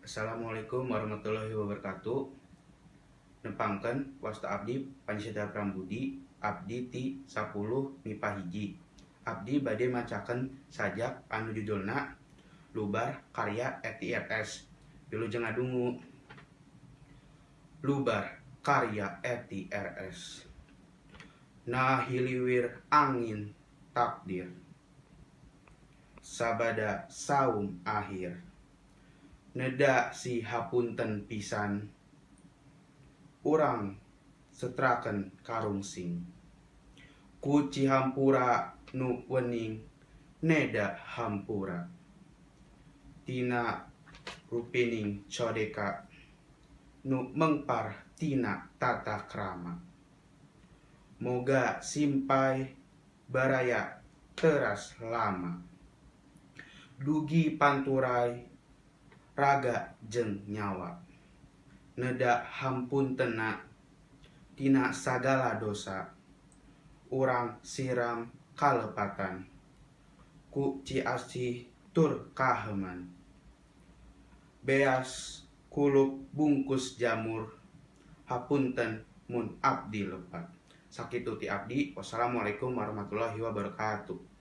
Assalamualaikum warahmatullahi wabarakatuh. Nepangkeun, wasta abdi Panji Prambudi, abdi ti 10 MIPA 1. Abdi bade macakeun sajak anu judulna Lubar karya ETRS. Wilujeng ngadungu. Lubar karya ETRS. Nahiliwir angin takdir, sabada saum akhir, neda si hapunten pisan, urang setraken karungsing, ku cihampura nu wening neda hampura, tina rupining codeka nu mengpar tina tata krama, moga simpai baraya teras lama, dugi panturai raga jeung nyawa, neda hampuntena tina sagala dosa, urang siram kalepatan ku ciasih tur kaheman, beas kulup bungkus jamur, hapunten mun abdi lepat. Sakitu ti abdi. Wassalamualaikum warahmatullahi wabarakatuh.